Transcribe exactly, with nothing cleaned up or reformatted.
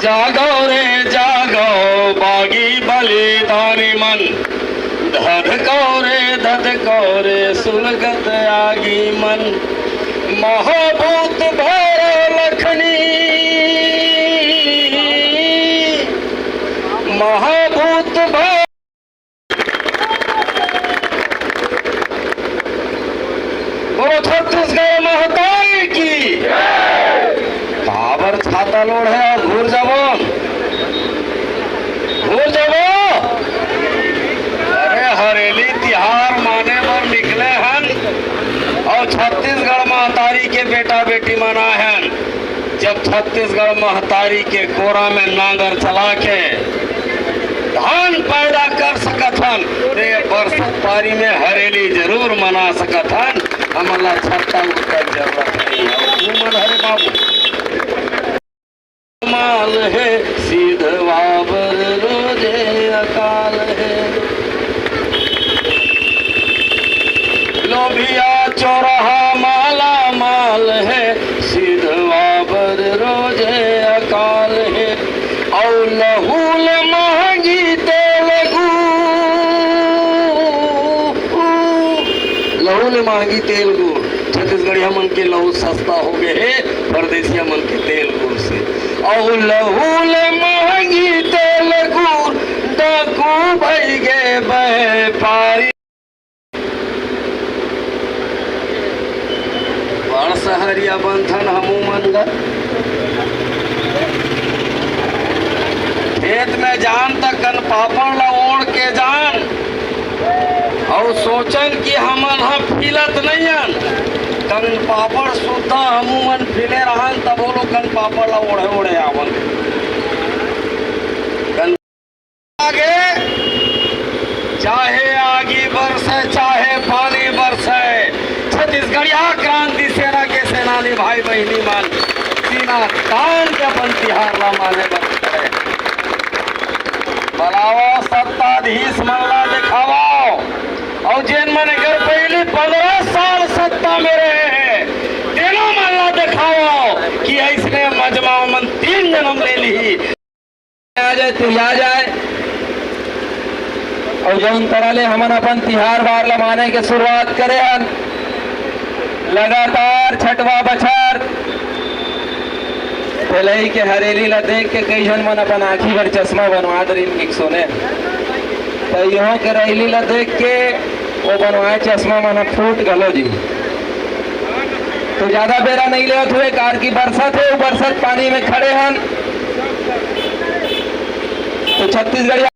जागो रे जागो, बागी बलिदानी मन, धधको रे धधको रे, सुलगत आगी मन, महाभूत भैरव लखनी, महाभूत भैरव। बोलो छत्तीसगढ़ महतारी की। काबर छाता लोढ़े अउ घूर जाबो, घूर जाबो। अरे, हरेली तिहार माने बर निकले हन अउ छत्तीसगढ़ महतारी के बेटा बेटी मन आए हन। जब छत्तीसगढ़ महतारी के कोरा में नांगर चला के धान पैदा कर सकत हन, ते बरसत पारी में हरेली जरूर मना सकत हन। हमन ला छत्ता उठा के जरूरत नहीं है। तुमन हरे बाबू। माल हे, सिधवा बर रोजे अकाल हे। लोभिया चोरहा माला माल हे, सिधवा बर रोजे अकाल हे। अउ लहू ले महंगी तेल गुर, लहू ले महंगी तेल गुर। छत्तीसगढ़िया मन के लहू सस्ता हो गए हे परदेसिया मन के तेल गुर से। अउ लहू ले महंगी तेल गुर, डाकू भई गे व्यापारी। बड़ सहरिया बनथन हमू मन गा। खेत में जान त कन पापड़ ला ओढ़ के जान, अउ सोचन कि हमन ह फिलत नइ हन। कन पापड़ सुद्धा हमू मन फिले रहन, तभो लोग कन पापड़ ला ओढ़े ओढ़े आवन। कन आगे, चाहे आगी बरसे, चाहे पानी बरसे, छत्तीसगढ़िया क्रांति सेना के सेनानी भाई बहिनी मन सीना तान के अपन तिहार ला माने बर करे। बलावा सत्ताधीश मन ला देखावा, अउ जेन मन एकर पहिली पंद्रह साल सत्ता में रहे हे, तेनो मन ला देखावा कि अइसने मजमा मन तीन जनम ले लिही। आ जाए, तिरिया जाए। अउ जउन तरह ले हमन अपन तिहार बार ला माने के शुरुआत करे हन, लगातार छठवा बछर, तेलई के हरेली ला देख के कई झन मन अपन आँखी भर चश्मा बनवा डरिन कि सोने। त इहों के रैली ला देख के वो बनवाए चश्मा मन ह फूट घलो जी। तो ज्यादा बेरा नहीं लेवत हुए, कार की बरसत हे, बरसत पानी में खड़े हन। तो छत्तीसगढ़िया